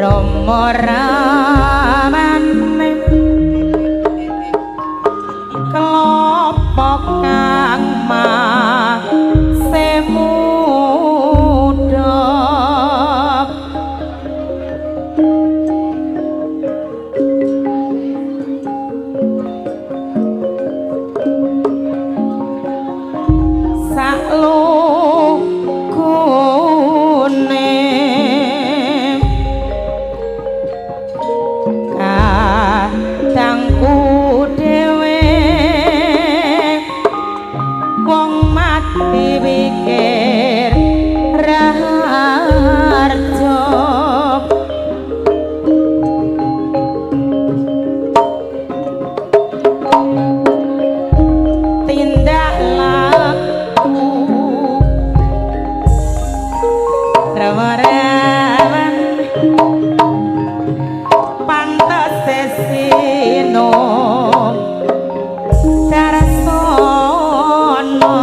Rama ramane klopo kang mase muda saklukune kadangku dhewe wong mati pikir raharjo tindak laku rawan pantes sino darsono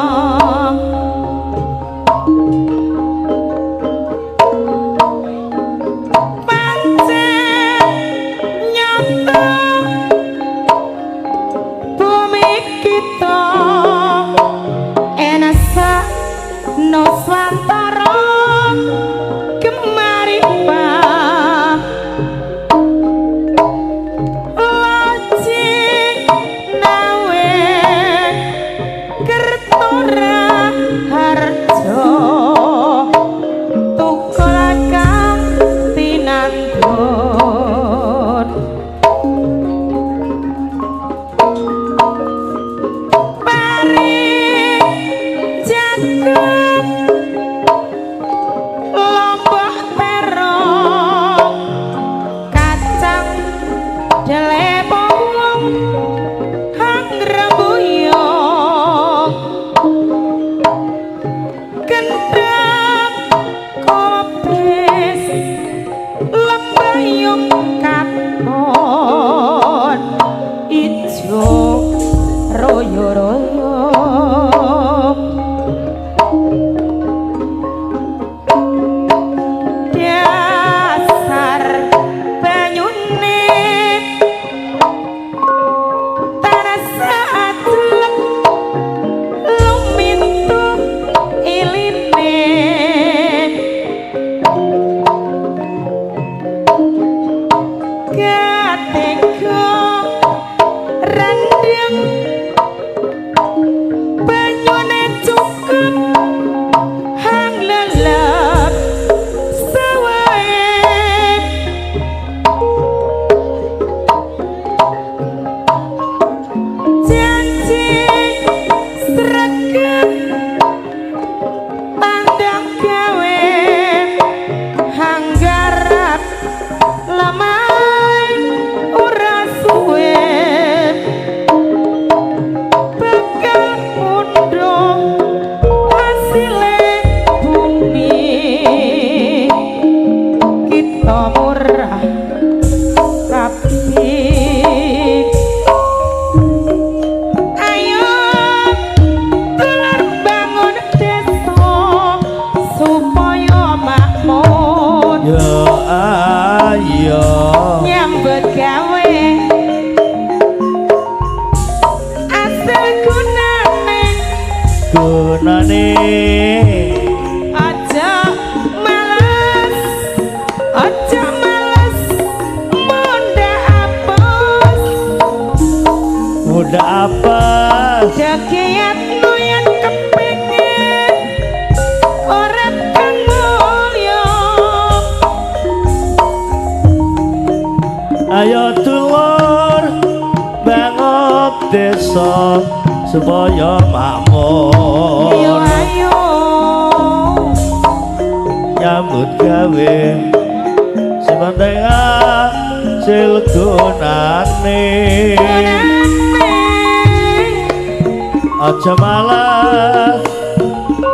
pancen nyata bumi kita enasa nuswantara gemaripa loji nawe kertora harjo tukul kang tinandur pari jagat lombok terong kacang jelepong hang rembuyung kenthang kopis lembayung katon ijo royo-royo dasar banyune tarasa adlek lumintu iline katega rendeng banyune cukup hang lelep sawae janji sregep tandang gawe hanggarap lamai ora suwe bakal mundhung hasile bumi kita murah rapi. Ayo dulur bangun desa supaya makmur Yo ayo nyambut gawe asal gunane gunane aja males, aja males munda apes muda apa jagiatno yen kepengin ora kang mulya. Ayo dulur bangun desa supaya makmur Ayo ayo nyambut gawe sing penting asil gunane gunane aja malas,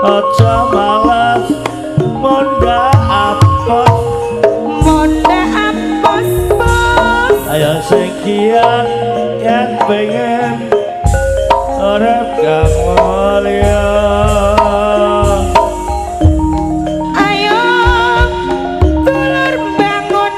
aja malas munda apos munda apos bos ayo sing kiat yen pengen urip kang mulya. Ayo dulur bangun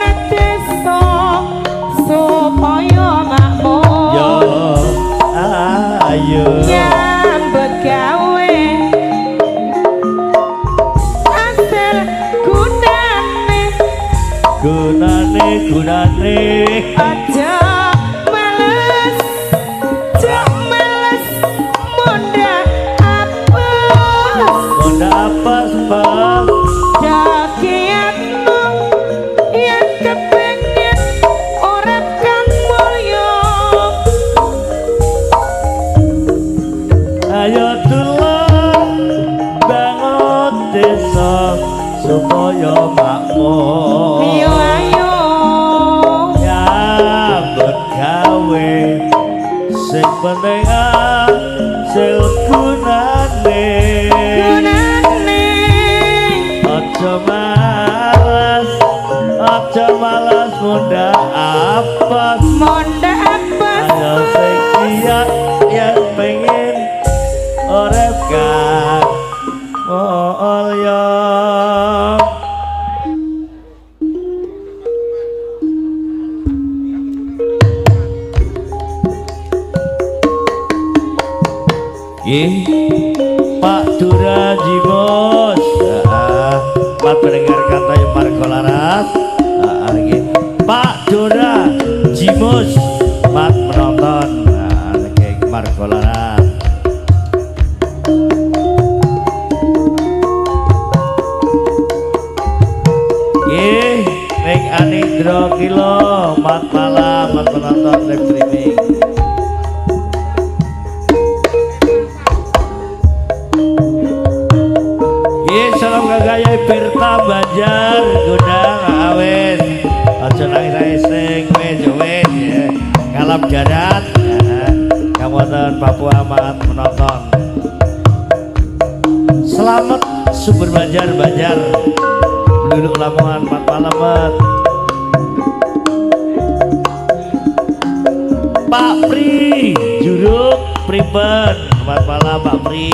Gunane gunane aja males, aja males monda apes. Monda apes Pak. Dakiatmu yen kepengin urip kang mulya. Ayo tulung bangun desa supaya makmur. Yo ayo nyambut gawe sing penting asil gunane. Gunane aja males, aja males munda apes. Monda apes. Ayo sing giat yen pengen urip kang mulya. Nggih, Pak Dura Jibos. Mat pendengar kata yang Margo Laras. Nggih. Pak Dura Jimus mat menonton. Nggih Margo Laras. Nggih, ning Anindra Kilo mat malam mat menonton live streaming. Salam gagaya Berta Banjar Gudang awet. Aja nangis-nangis sing wis wis ya. Kalap darat ya. Wonten Papua amat menonton. Selamat Sumber Banjar Banjar. Penduduk Lamongan mat malamet. Pak Pri Juruk Priben mat malam Pak Pri.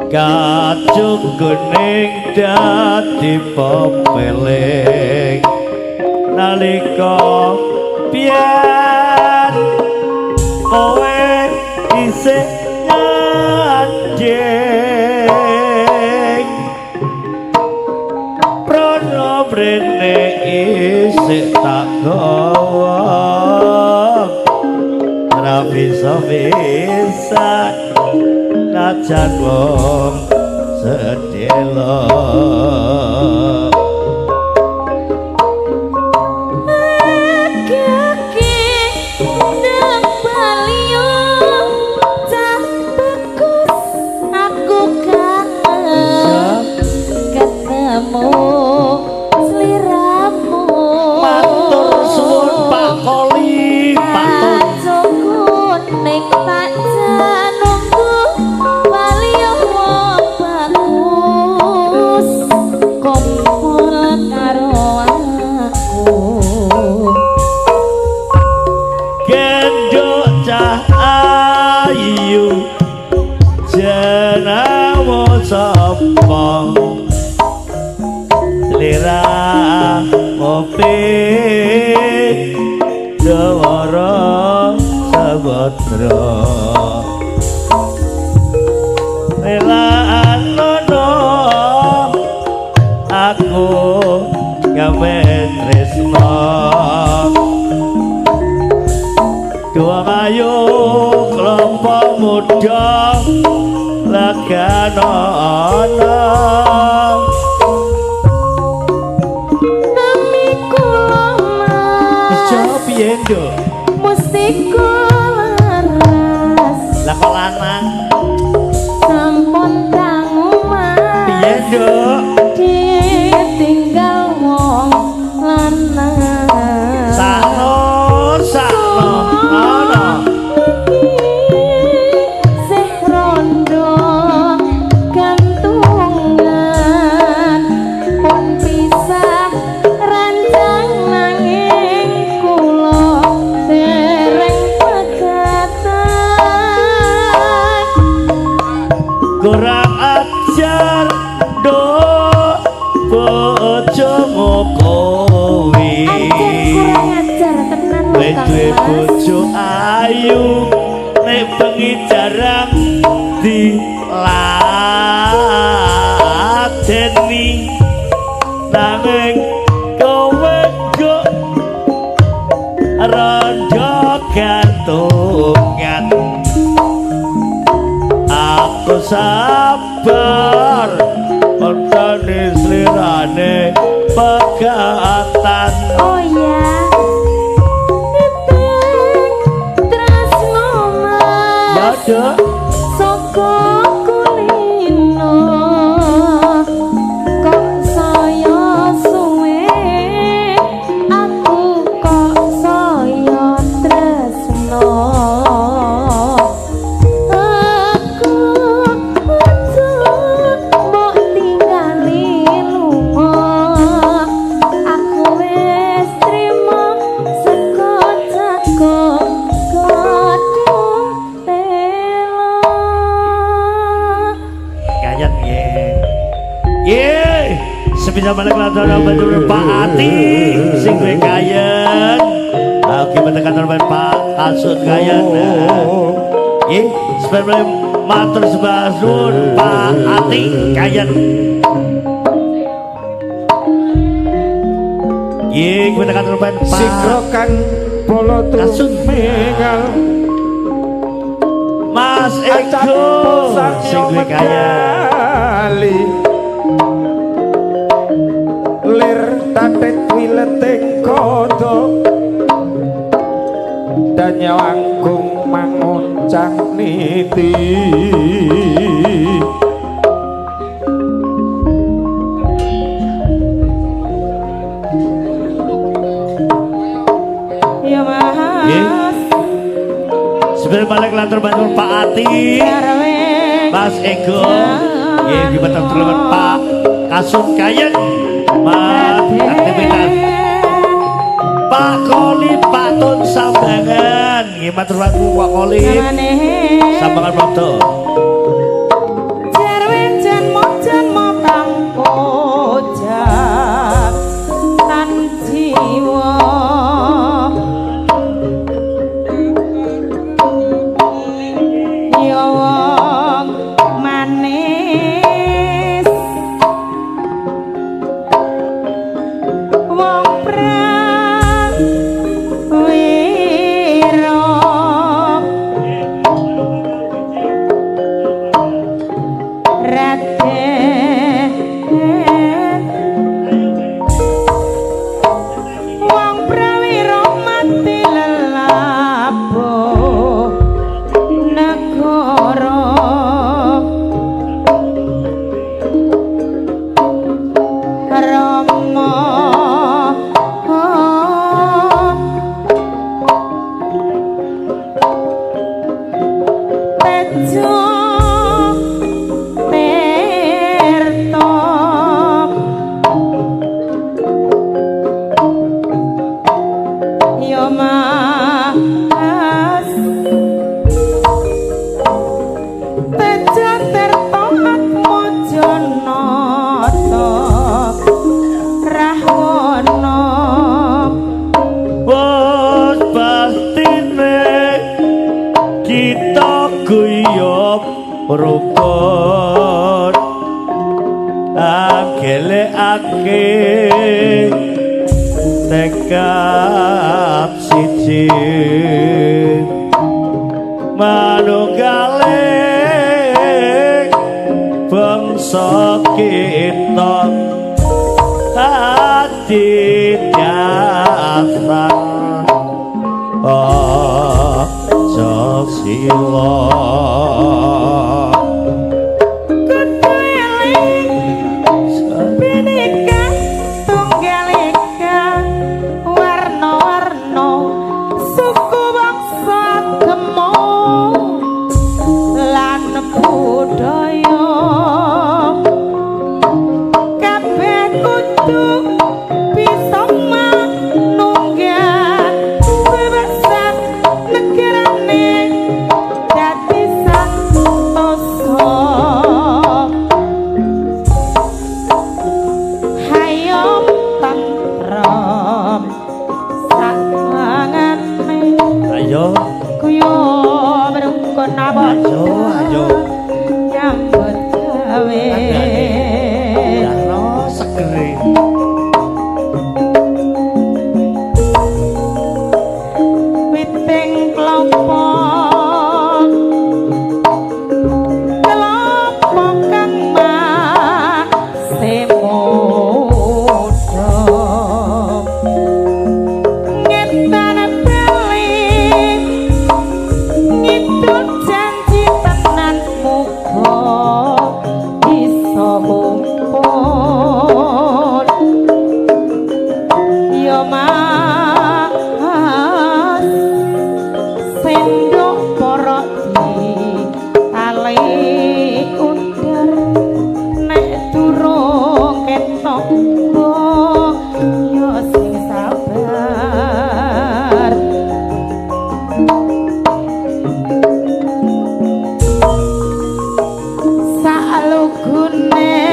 Kacung kuning dadi pepeling nalika biyen kowe isih nyanjing prono mrene isih tak gawa ora bisa bisa najan wong sedelo. Kom uripe Jawara Sabadra Relanono aku gawe tresno Dua ayu kelompok muda leganono Nami kula mas Ijo piye nduk? Mesti kula laras. Lah kok lanang Sampun dangu piye mas nduk? Ditinggal wong lanang. Sakno sakno ana Sih rondo gantungan pun pisah ranjang nanging kula dereng pegatan. Kurang ajar nduk bojomu kowe. Ajar kurang ajar tenan lho Kowe Kang duwe Mas. bojo ayu nek bengi jarang diladeni nanging kowe kok rondo gantungan. Aku sabar koncone slirane pegatan. Oh iya, tresno Ya mas Dok. Saka kulino kok saya suwe aku kok saya tresno. Aku aja mbok tinggali lunga aku wis trimo saka jago godhong telo. Kayen nggih. Nggih, sebisa balik latar bantu Pak Ati sing duwe kayen. Oke, menekan Pak Kasut kayen. Nggih, sebisa matur sembah nuwun Pak Ati kayen. Nggih, menekan Pak Sikrokan bolo Kasut. tumingal Mas Ego sing duwe kayen. medali lir tatit wileting kodho danyawanggung manguncang niti. Ya Mas. Sebelum balik lantur bantu Pak Ati, Garwe Mas Ego, nggih dibetul Pak Kasut Kayen, Mas aktivitas Pak Koli Pak Tun Sambangan, nggih matur nuwun Pak Koli, Sambangan Broto. Jarwe janmo janmo kang pojak tan jiwa ya wong manis wong prawira Raden wong prawira mati lelabuh negara Rama Tejo Tirta Ya Mas Tejo Tirta Atmajanata Rahwana. Dadekake tekad siji manunggaling bangsa kita adidasa Pancasila. Kudu eling Bhinneka Tunggal Ika, warna-warna suku bangsa agama lan budaya, kabeh kudu bisa manunggal bebasan negarane dadi santosa. Hayo tentrem sakmangane, Ayo, guyub rukun abot ayo, ayo. Nyambut gawe. Darno segere. Witing klopo klopo kang masih muda, ngetan bali ngidul janji tenan muga iso kumpul. Ya Mas sendok para ditali undar, nek durung ketok mbok ya sing sabar. Salugune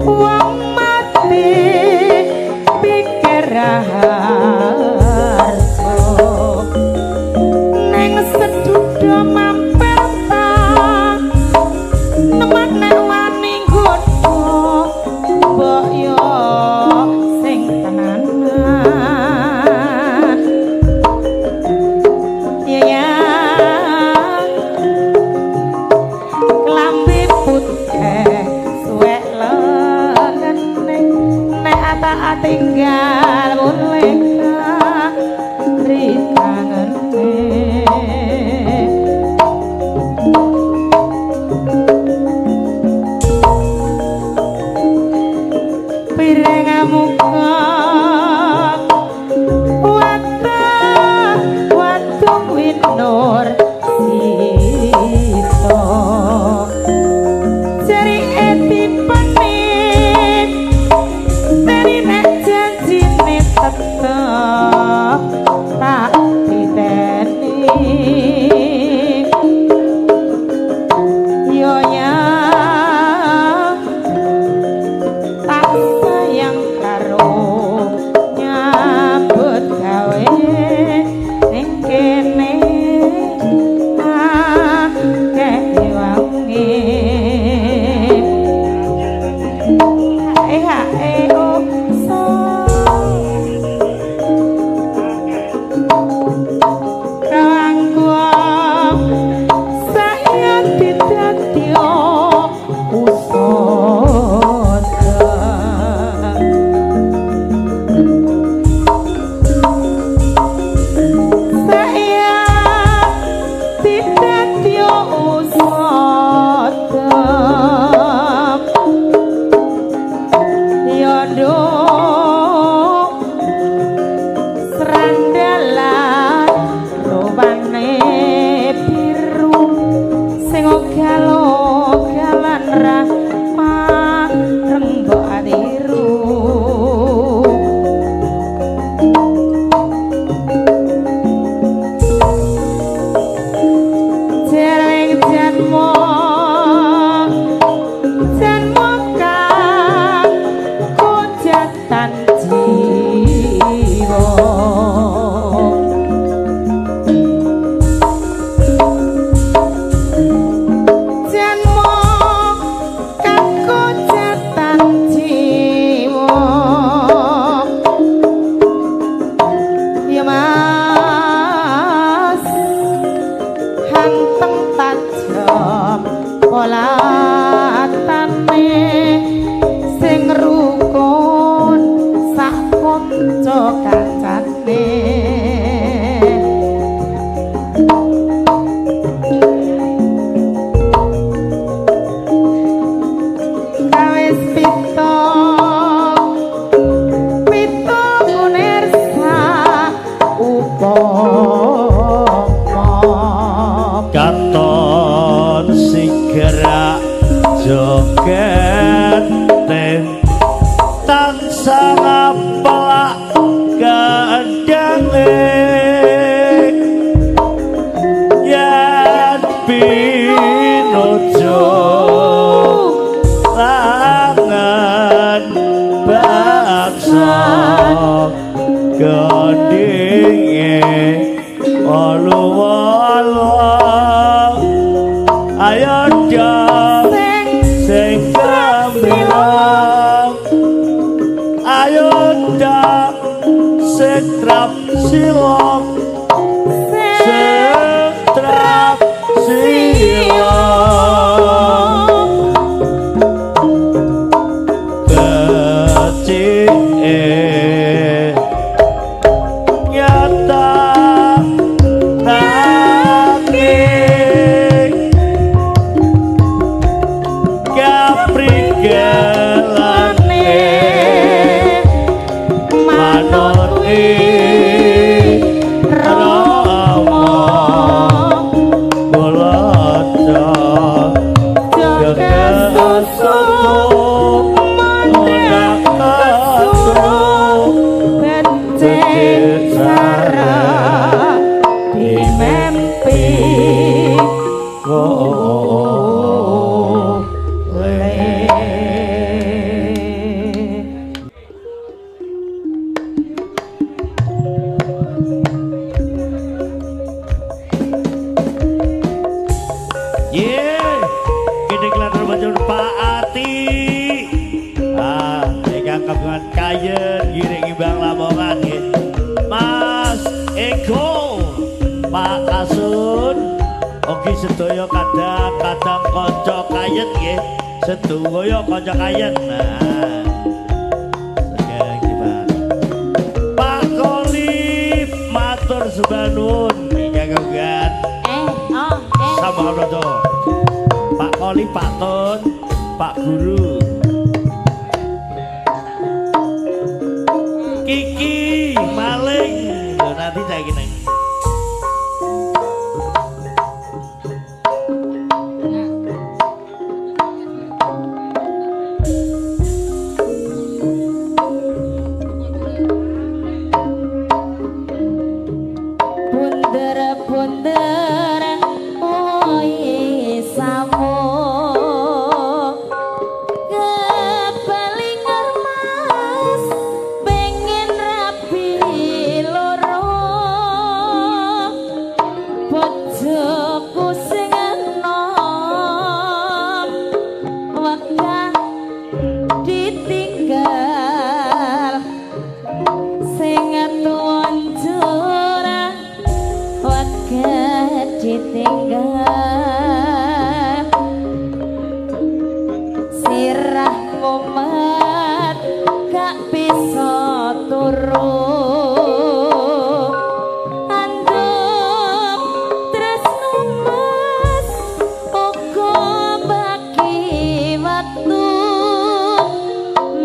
wong mati pikir harsa, neng seduda mampir ta nemane wani nggodha, mbok yo sing tenanan. Ya klambi putih suwek lengene, nek tak tinggal mulih ritangene. Piring muka Kanca kancane kawis pito pito munirsa upama katon sigerak joget tansah ngapelak kendhange yen pinuju langen baksa gendinge olu-olu ayo dong sing gemilang ayo dong sing trap silong sing trap silong becike nyata nanging kaprigelane manut rama kula jaga susu mendak kesu becik sara dimempi Ye, kene kelantar bacun Pak Ati. Ah, ingkang kagungan kayen giring imbang Lamongan nggih. Mas Eko, Pak Kasun, ugi sedaya kadang-kadang kanca kayen nggih. Sedaya kanca kayen. Nah. Segeng iki, Pak. Pak Kolip matur sembah nuwun ingkang kagungan sama Rodo. Pak Koli, Pak Ton, Pak Guru. Kiki maling. Loh, nanti saya gini. Bunder-bunder oi samu kebalinger mas pengen rabi loro bojoku sing enom wegah ditinggal sing tuwa njura wegah ditinggal sirah mumet gak bisa turu anduk tresno mas uga bagi waktu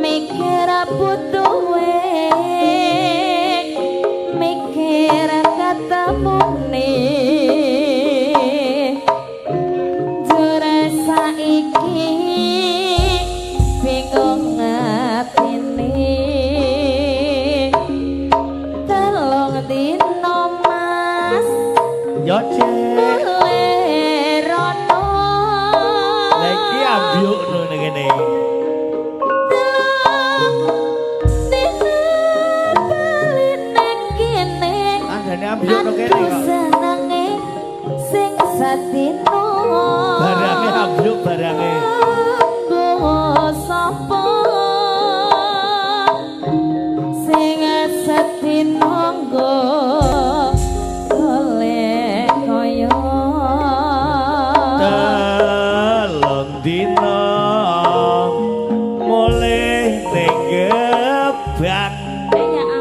mikir butuhe mikir ketemune jare saiki bingung atine telung dino mas Yo, Cek. Lerono Lah iki ambyukno ning kene. Telung dino bali nang kene Andane ambyukno kene Aku kok. senenge sing sadino Barange ambyuk barange. Aku sapa sing sedina nggo golek kaya Telung dina mulih ning gebang. Ya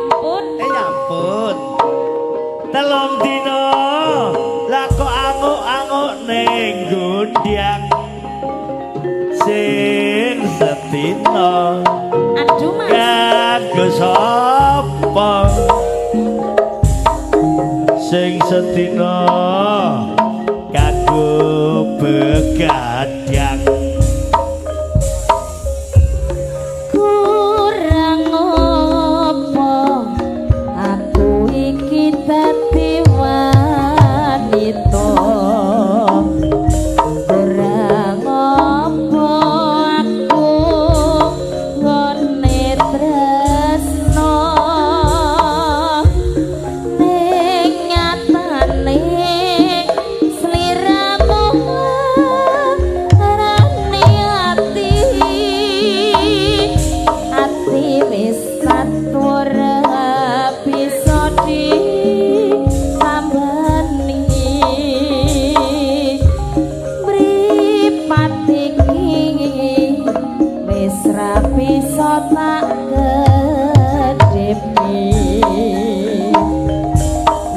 ning gundang sing sedina Aduh Mas. Kanggo sapa sing sedina kanggo begadang. Kurang apa aku iki dadi wanita, kurang apa aku nggone tresno, ning nyatane sliramu rani ati, ati wis ora bisa ditambani, mripat iki wis ra bisa tak kedhepi,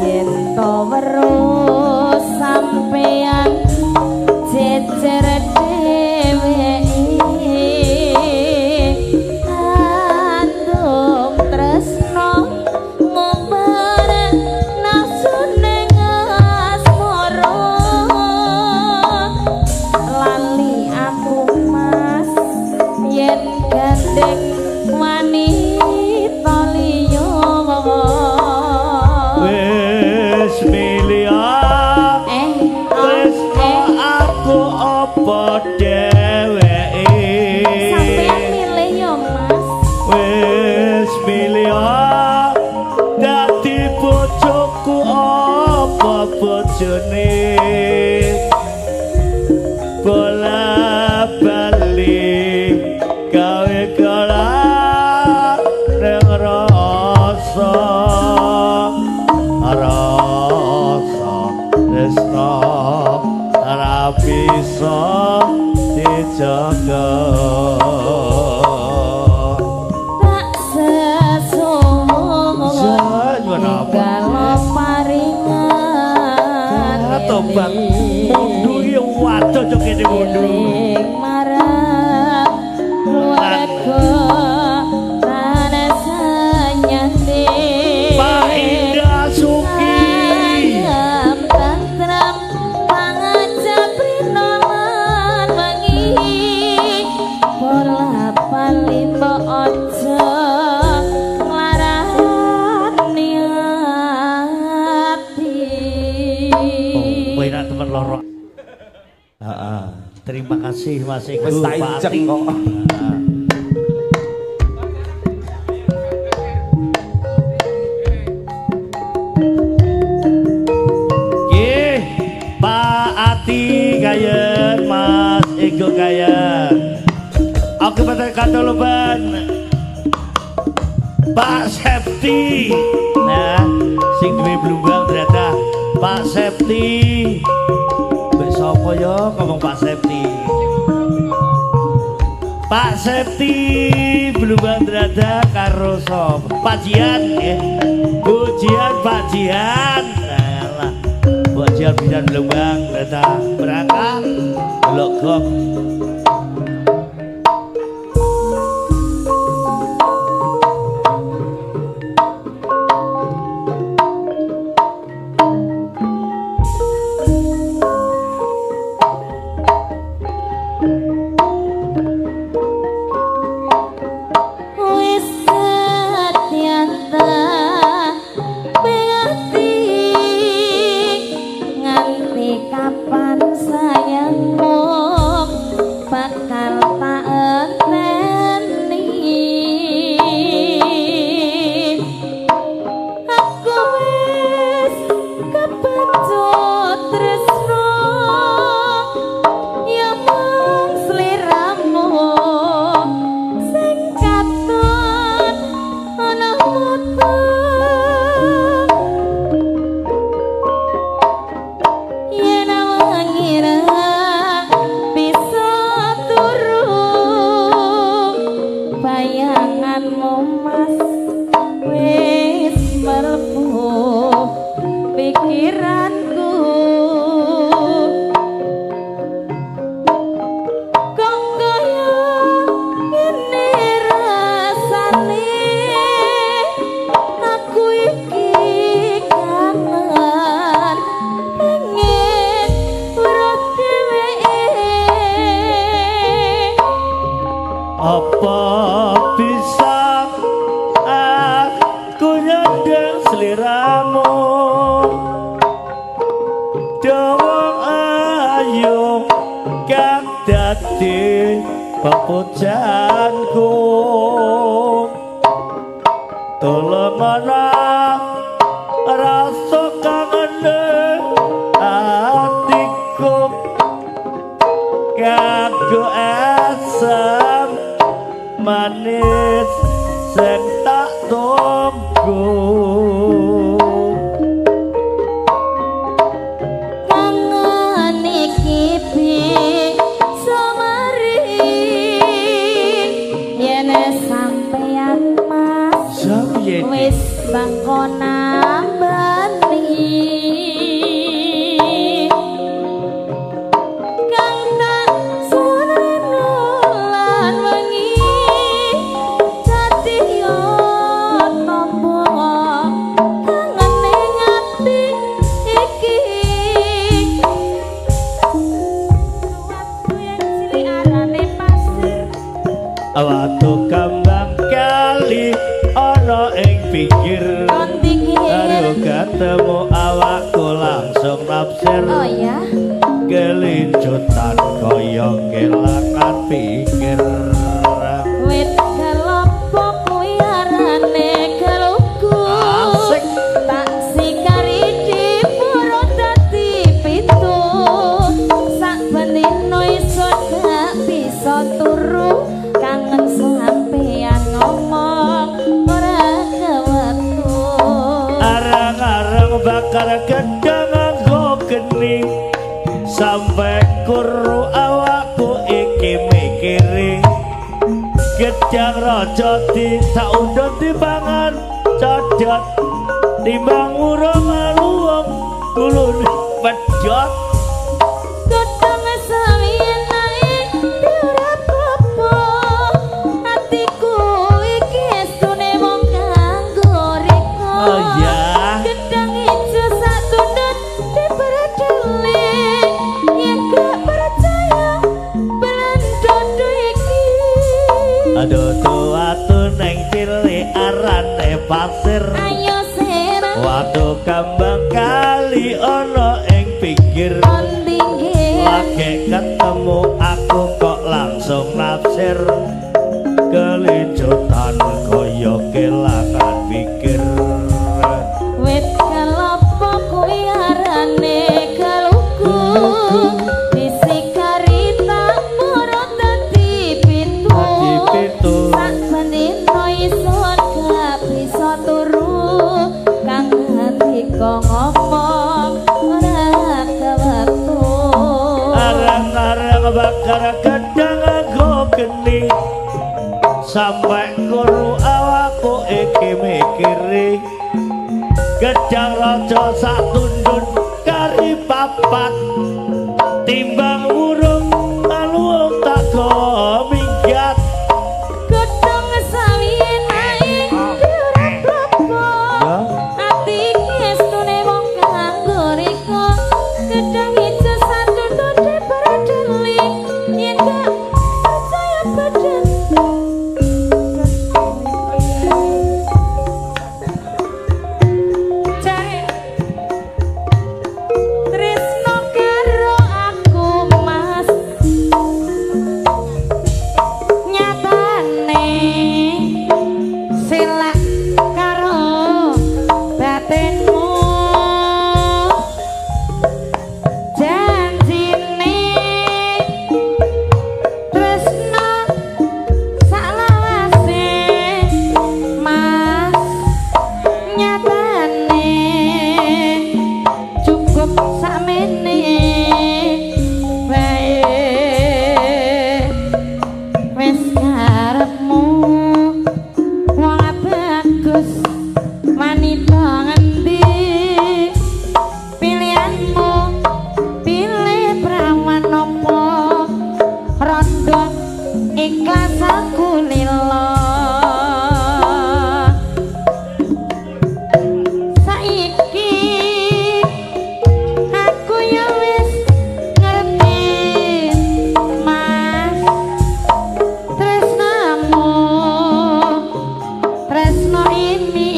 yen to weruh sampeyan jejer dheweke, andung tresno ngumbar nafsu ning asmara, lali aku Mas yen gandeng wanita liya. Wis milih wis aku apa dheweke, Sampeyan milih ya Mas. Wis milih dadi bojoku apa bojone, bola bali gawe kelak ning rasa, rasa tresno ora bisa dijaga. Tak sesuwun Nyuwun apa? Kalau paringan Tobat mundu iki waduh cok kene mundu. Eling marang keluarga lan sanyane. Pak Indah Suki. Ayam tentrem pangajabrina lan wengi, bola bali mbok aja nglarani ati. Oh, enak temen loro. Heeh. Terima kasih Mas Ego. Wis tak Pak injek Ati. kok. Nggih, Pak Ati kayen, Mas Ego kayen. Aku patek katoloban Pak Septi. Nah, sing duwe blumbang ternyata Pak Septi. Mbek sapa ya ngomong Pak Septi? Pak Septi blumbang ternyata karo sapa? Pak Jian nggih. Bu Jian, Pak Jian. Alah. Bu Jian bisa blumbang ternyata berangkat delok gok. Wis setyanta pengati nganti kapan sayangmu Gandeng sliramu Dawang ayu kang dadi pepujanku. Tolong ana rasa kangen atiku kanggo asem manis sing tak tunggu. Kangen iki bisa mari yen sampeyan Mas wis bangko nambani kang tak suwun lan wengi dadi yo tombo kangene ati iki. Watu yang cilik arane pasir, Watu kambang kali ana ing pinggir, kon dikir. Baru ketemu awakku langsung nafsir. Oh ya, Kelincutan kaya kelangan pikir. Wit kelopo kuwi arane keluku. Asik. Tak sikari dipuro dadi pitu. Sak benino iso gak bisa turu. Kangen sampeyan ngomong ora kewetu. Arang-arang bakar gedang nganggo geni, sampai kuru awakku iki mikiri. Gedang raja di saundun dipangan codot, timbang urung aluwung kulune pedhot. Godhong sawi naik ora apa-apa. Atiku iki estune wong kanggo reka. Oh ya. Gedang ijo sak tundut dipredeli. Yen gak percaya belendodo iki. Aduh watu neng cilik arane pasir. Ayo serang Watu kambang kali ana ing pinggir, kon pinggir. Lagi ketemu aku kok langsung nafsir. Kelincutan kaya kelangan pikir. Wit kelopo kuwi arane keluku. Disikari tak moro dadi pitu. Dadi pitu. Sak benino isun gak bisa turu. Kang ngendika ngomong ora kewetu. Arang-arang bakar gedang nganggo geni, sampai kuru awakku iki mikiri. Gedang raja sak tundun kari papat, timbang urung aluwung tak go minggat. Godhong sawi naik ora apa-apa. Ya. Ati estune wong kanggo reka. Gedang ijo satundun dipredeli. Yen gak percaya badan. Jae tresno karo aku Mas, nyatane selak karo batinmu. Janjine tresno saklawase Mas, nyatane cukup sakmene wae. Wis karepmu wong bagus wanita ngendi pilihanmu, pilih prawan apa rondo ikhlas aku lilo. Saiki aku ya wis ngerti Mas, tresnamu tresno ini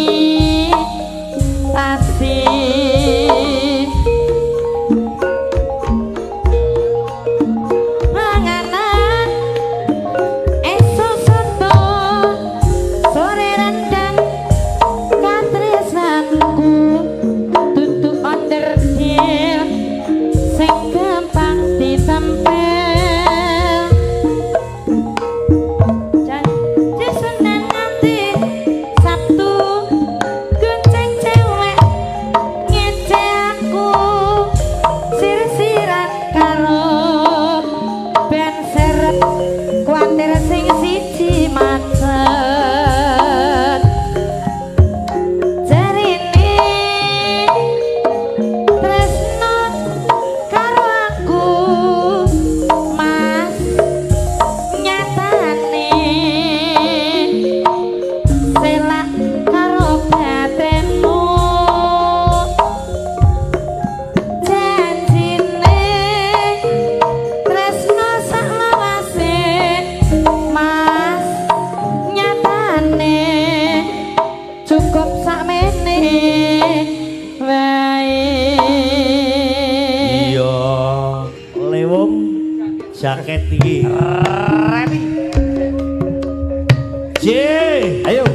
Jaket iki. Remi. J. Ayo.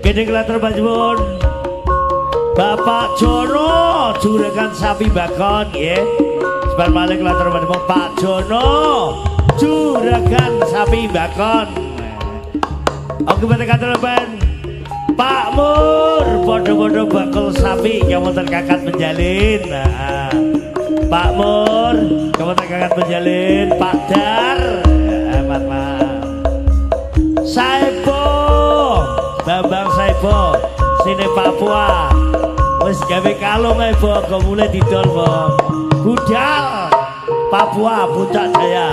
Kene kelater panjenengan Bapak Jono juragan sapi bakon nggih. Sebar malih kelater panjenengan Pak Jono juragan sapi bakon. Oke panjenengan Pak Mur padha-padha bakul sapi yang wonten Kakak Menjalin. Nah, Pak Mur wonten Kakak Menjalin, Pak Dar, Pak Pak. Saebo, Bambang Saebo, sini Papua. Wis gawe kalung ae bo, kok mulai didol bo. Budal Papua Puncak Jaya.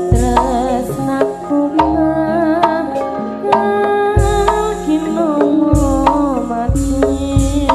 Tresnaku mati.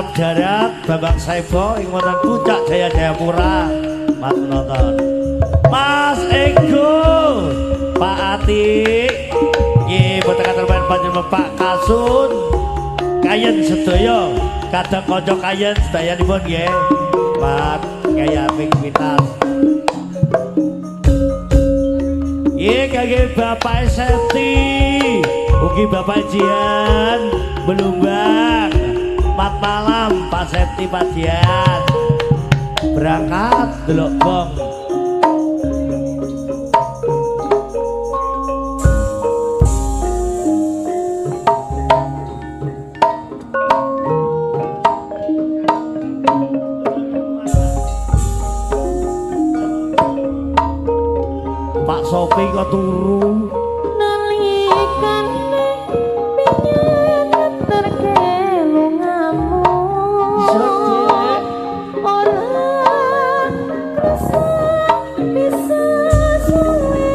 Ngalap Darat Bambang Saibo ing wonten Puncak Jaya Jayapura. Mas nonton. Mas Ego, Pak Atik, nggih boten katerban panjenengan Pak Kasun. Kayen sedaya, kadang kanca kayen sedayanipun nggih. Pak Kyai Apik Witas. Nggih kangge Bapak Septi, ugi Bapak Jian Belumbang. Mat malam Pak Septi Pak Jian. Berangkat delok bong. Pak Sopi kok turu nalikane pengen ngeterke lungamu ora krasa bisa suwe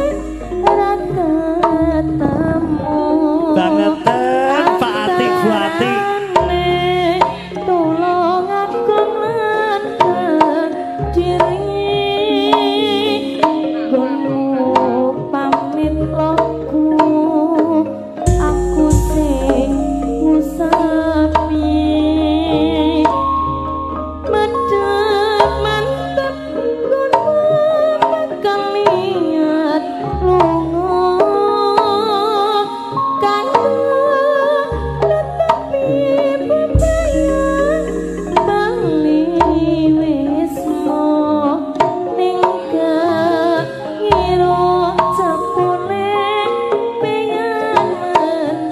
ora ketemu bangeten Pak Atik Bu Atik tulung aku lan Kediri pamit loku aku sing ngusapi medhep mantep nggonmu bakal liat lunga kanggo nutupi bebayan bali wisma ning ngira jebule pengen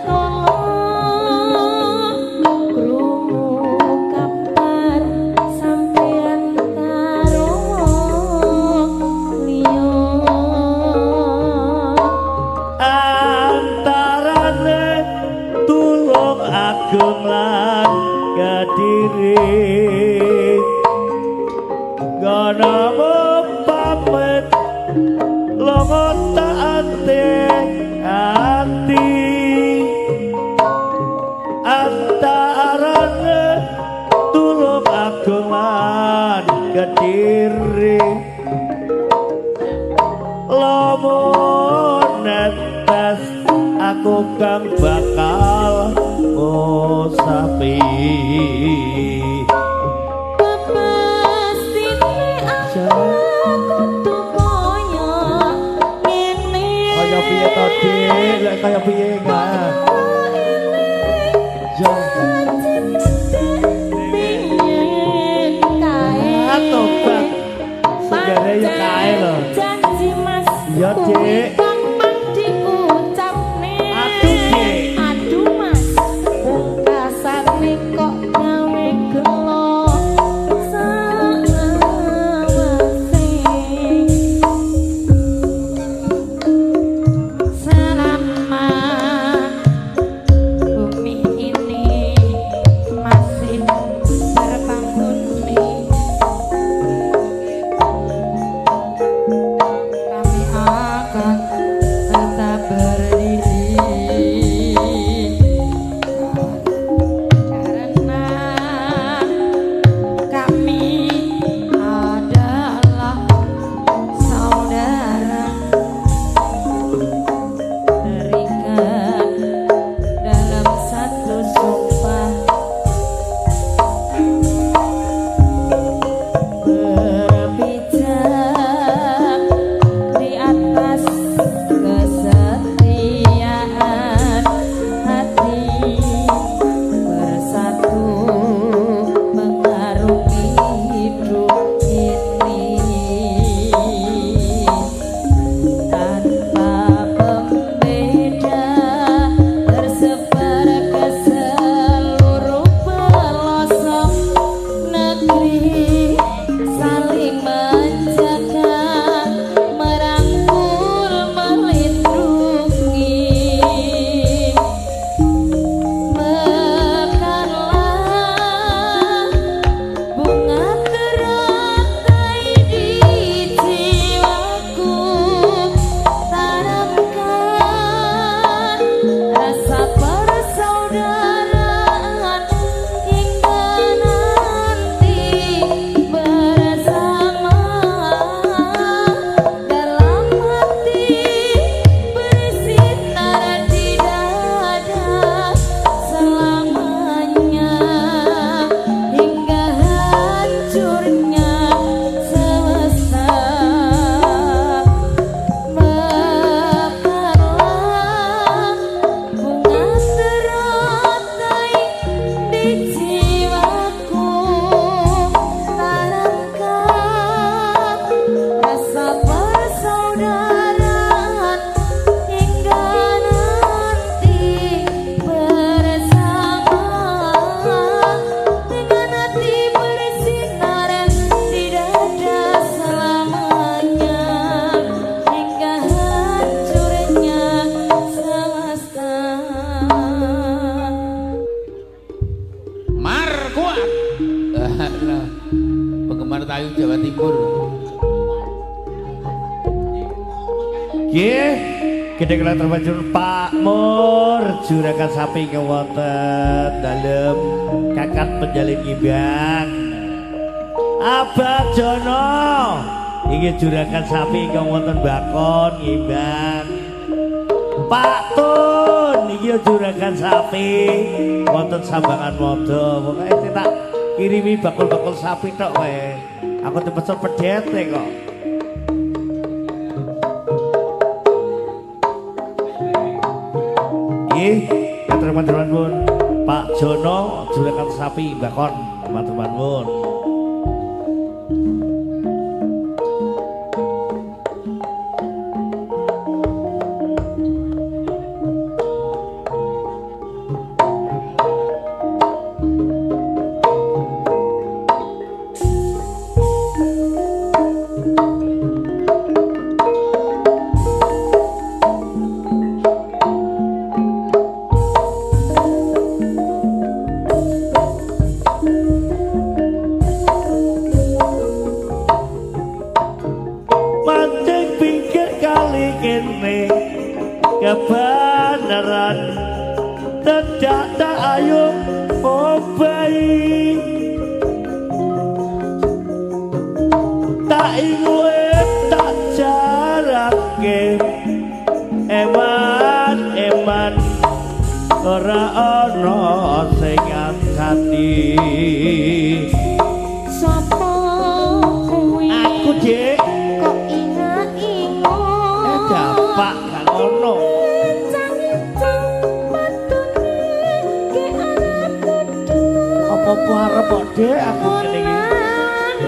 mentolo krungu kabar sampean karo liya antarane Tulung Agung lan Kediri gono pamit longo taate ati antarane Tulung Agung lan Kediri lamun netes aku kang bakal ngusapi pepestine aku kudu kaya ngene kaya piye to Dik lek kaya piye enggak yo piye kae tobat segere yo kae lho janji Mas iya Dik gampang diucapne aduh Dik aduh Mas pungkasane kok gawe gelo selawase selamat Jetayu Jawa Timur. Nggih, gede kula terbanjur Pak Mur juragan sapi wonten dalem Kakat Penjalin Ngimbang. Abah Jono iki juragan sapi ingkang wonten Bakon Ngimbang. Pak Tun iki juragan sapi wonten Sambangan Modo. Pokoke tak kirimi bakul-bakul sapi tok wae. Aku dipesen pedhete kok. Nggih, matur nuwun Pak Jono juragan sapi Bakon, matur nuwun. Kebenaran tidak tak ayo obai tak ingue tak jarake eman eman ora ana sing ngancani. Sapa kuwi? Aku Dik. Kok ingat-ingat? Dapak gak ngono. Apa arep kok Dik aku ngene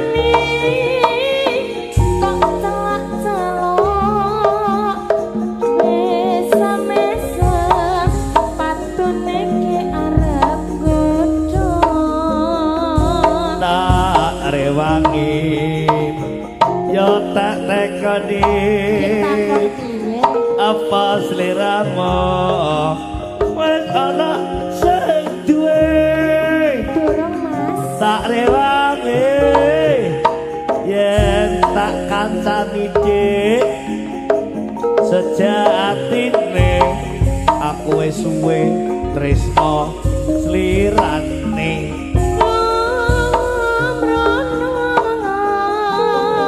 iki. Kok celak-celok mesa-mesa patune ke arep godho. Tak rewangi yo tak tekoni apa sliramu wis ana sing duwe. Tak rewangi yen tak kancani Dik sejatine aku wis suwe tresno slirane.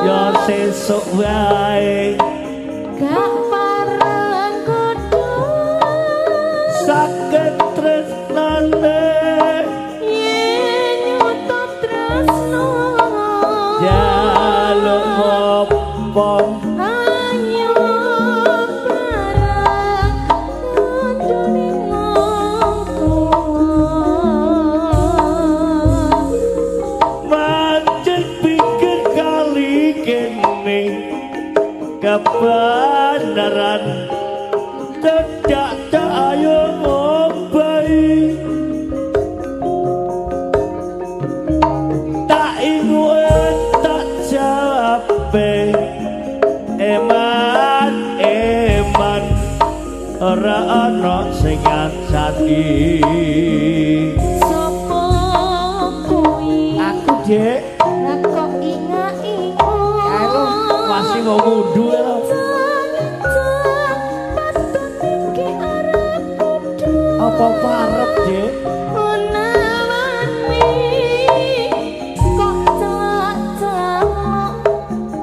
Ya sesuk wae gak pareng kudu saged tresnane yen nyuto tresno jaluk opo ayo bareng kudune wong tuwa. Mancing pinggir kali kene kebenaran tidak tak ayo ngobai tak ingue tak jawab eman eman ora ana sing ngancani. Sapa kuwi? Aku Dik. Lah kok ingat-ingat? Masih mau mundur lho. Apa parep Dik? Kok celak-celok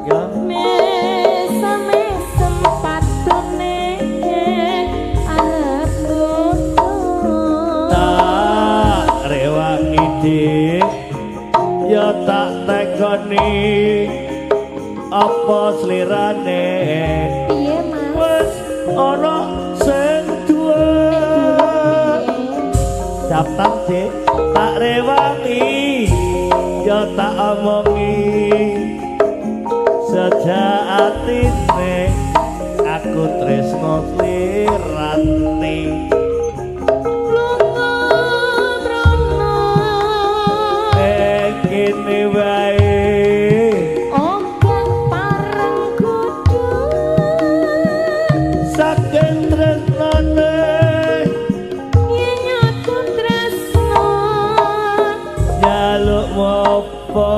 ya mesem-mesem patune arep godho. Tak rewangi Dik ya tak tekoni apa slirane piye Mas? Wis ana sing duwe. Daftar Dik tak rewangi ya tak omongi sejatine aku tresno slirane. Lunga mrono kene wae oga pareng kudu saking tresnane yen aku tresno jaluk opo.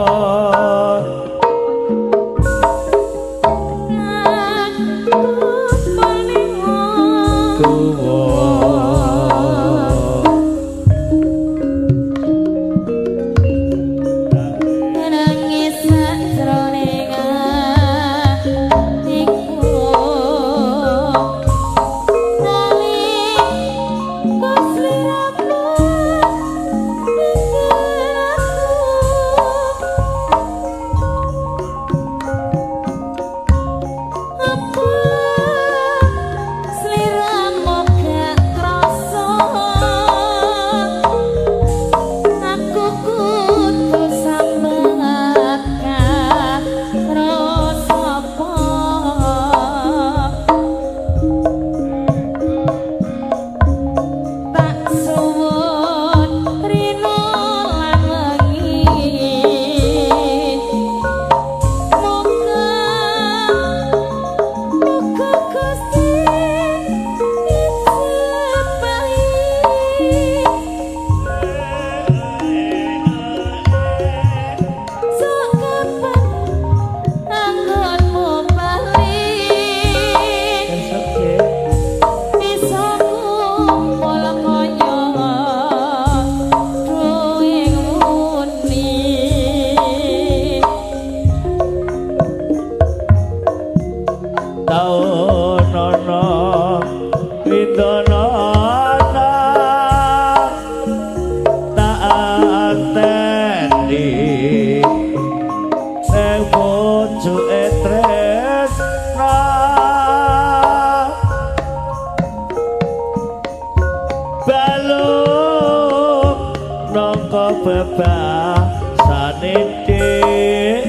Antarane dik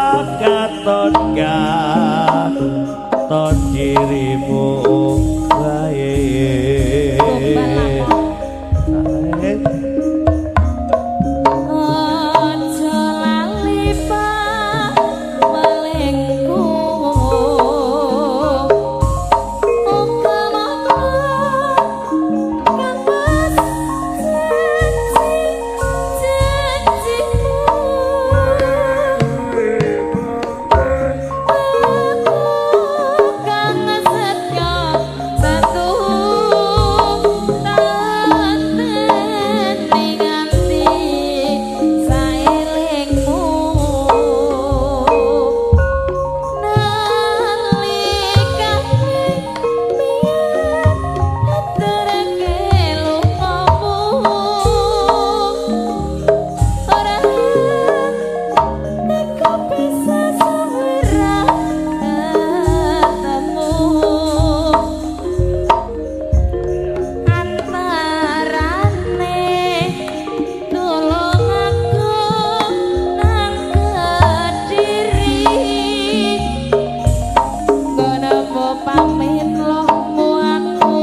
mekaton katon dirimu wae. Aja lali pamelingku, muga-muga kang mas janji-janjimu, aku kang setya satu tanteni nganti saelingmu. Nalikane biyen aturake lungamu, ora teka bisa suwira ketemu. Antarane tulung aku nang Kediri, ngono pamit lohmu aku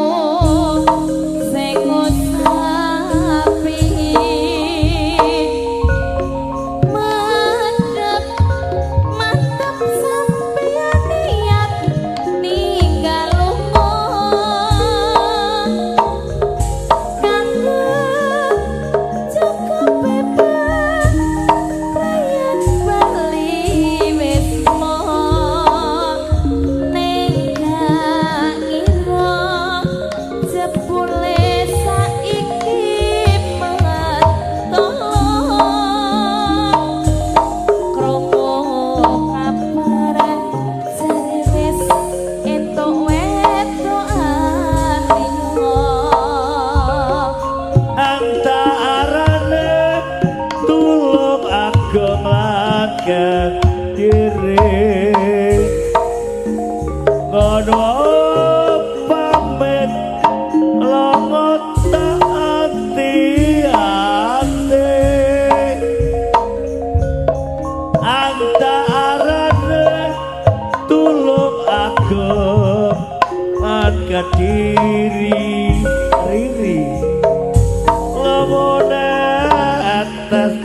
sing ngusapi. Madep mantep sampeyan niat ninggal lunga, kanggo cukup bebas rakyat Bali wis ning gak ngira jebule saiki metolong. Krungu kabar jare wis entuk wedokan liya. Antarane tulung agung lan Kediri, ngono pamit longo tak ati-ati. Antarane tulung agung lan Kediri, riri lemone atas